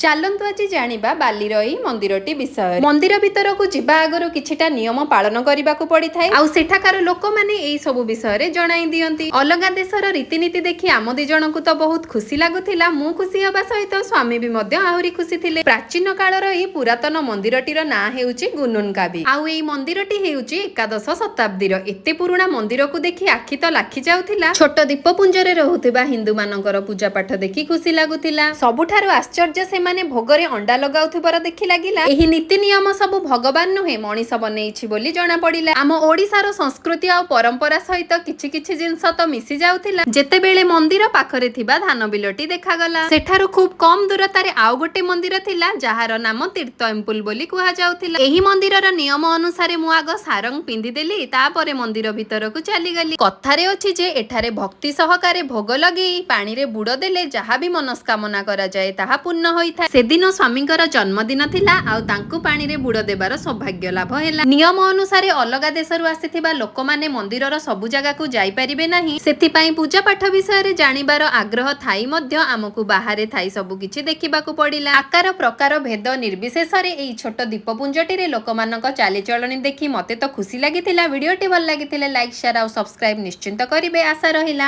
ଚାଲନ୍ତୁ ଆଜି ଜାଣିବା ବାଲିର ଏହି ମନ୍ଦିରଟି ବିଷୟରେ। ମନ୍ଦିର ଭିତରକୁ ଯିବା ଆଗରୁ କିଛିଟା ନିୟମ ପାଳନ କରିବାକୁ ପଡିଥାଏ ଆଉ ସେଠାକାର ଲୋକମାନେ ଏଇ ସବୁ ବିଷୟରେ ଜଣାଇ ଦିଅନ୍ତି। ଅଲଗା ଦେଶର ରୀତିନୀତି ଦେଖି ଆମ ଦି ଜଣଙ୍କୁ ତ ବହୁତ ଖୁସି ଲାଗୁଥିଲା। ମୁଁ ଖୁସି ହେବା ସହିତ ସ୍ୱାମୀ ବି ମଧ୍ୟ ଆହୁରି ଖୁସି ଥିଲେ। ପ୍ରାଚୀନ କାଳର ଏହି ପୁରାତନ ମନ୍ଦିରଟିର ନାଁ ହେଉଛି ଗୁନୁନ କାବି ଆଉ ଏଇ ମନ୍ଦିରଟି ହେଉଛି 11 ଶତାବ୍ଦୀର। ଏତେ ପୁରୁଣା ମନ୍ଦିରକୁ ଦେଖି ଆଖି ତ ଲାଖି ଯାଉଥିଲା। ଛୋଟ ଦ୍ୱୀପପୁଞ୍ଜରେ ରହୁଥିବା ହିନ୍ଦୁ ମାନଙ୍କର ପୂଜା ପାଠ ଦେଖି ଖୁସି ଲାଗୁଥିଲା। ସବୁଠାରୁ ଆଶ୍ଚର୍ଯ୍ୟ ସେମାନେ ଭୋଗରେ ଅଣ୍ଡା ଲଗାଉଥିବାର ଦେଖି ଲାଗିଲା। ଏହି ନୀତି ନିୟମ ସବୁ ଭଗବାନ ନୁହେଁ, ମଣିଷ ବନେଇଛି ବୋଲି ଜଣା ପଡିଲା। ଆମ ଓଡିଶାର ସଂସ୍କୃତି ଆଉ ପରମ୍ପରା ସହିତ କିଛି କିଛି ଜିନିଷ ତ ମିଶି ଯାଉଥିଲା। ଯେତେବେଳେ ମନ୍ଦିର ପାଖରେ ଥିବା ଧାନ ବିଲଟି ଦେଖାଗଲା, ସେଠାରୁ ଖୁବ୍ କମ ଦୂରତାରେ ଆଉ ଗୋଟେ ମନ୍ଦିର ଥିଲା, ଯାହାର ନାମ ତୀର୍ଥ ଟେମ୍ପୁଲ ବୋଲି କୁହାଯାଉଥିଲା। ଏହି ମନ୍ଦିରର ନିୟମ ଅନୁସାରେ ମୁଁ ଆଗ ସାରଙ୍ଗ ପିନ୍ଧିଦେଲି, ତାପରେ ମନ୍ଦିର ଭିତରକୁ ଚାଲିଗଲି। କଥାରେ ଅଛି ଯେ ଏଠାରେ ଭକ୍ତି ସହକାରେ ଭୋଗ ଲଗେଇ ପାଣିରେ ବୁଡ ଦେଲେ ଯାହା ବି ମନସ୍କାମନା କରାଯାଏ, ତାହା ପୂର୍ଣ୍ଣ ହୋଇଥାଏ। ସେଦିନ ସ୍ୱାମୀଙ୍କର ଜନ୍ମଦିନ ଥିଲା ଆଉ ତାଙ୍କୁ ପାଣିରେ ବୁଡ ଦେବାର ସୌଭାଗ୍ୟ ଲାଭ ହେଲା। ନିୟମ ଅନୁସାରେ ଅଲଗା ଦେଶରୁ ଆସିଥିବା ଲୋକମାନେ ମନ୍ଦିରର ସବୁ ଜାଗାକୁ ଯାଇପାରିବେ ନାହିଁ। ସେଥିପାଇଁ ପୂଜା ପାଠ ବିଷୟରେ ଜାଣିବାର ଆଗ୍ରହ ଥାଇ ମଧ୍ୟ ଆମକୁ ବାହାରେ ଥାଇ ସବୁ କିଛି ଦେଖିବାକୁ ପଡିଲା। ଆକାର ପ୍ରକାର ଭେଦ ନିର୍ବିଶେଷରେ ଏଇ ଛୋଟ ଦ୍ୱୀପପୁଞ୍ଜଟିରେ ଲୋକମାନଙ୍କ ଚାଲିଚଳଣି ଦେଖି ମତେ ତ ଖୁସି ଲାଗିଥିଲା। ଭିଡିଓଟି ଭଲ ଲାଗିଥିଲେ ଲାଇକ୍, ସେୟାର ଆଉ ସବସ୍କ୍ରାଇବ ନିଶ୍ଚିନ୍ତ କରିବେ, ଆଶା ରହିଲା।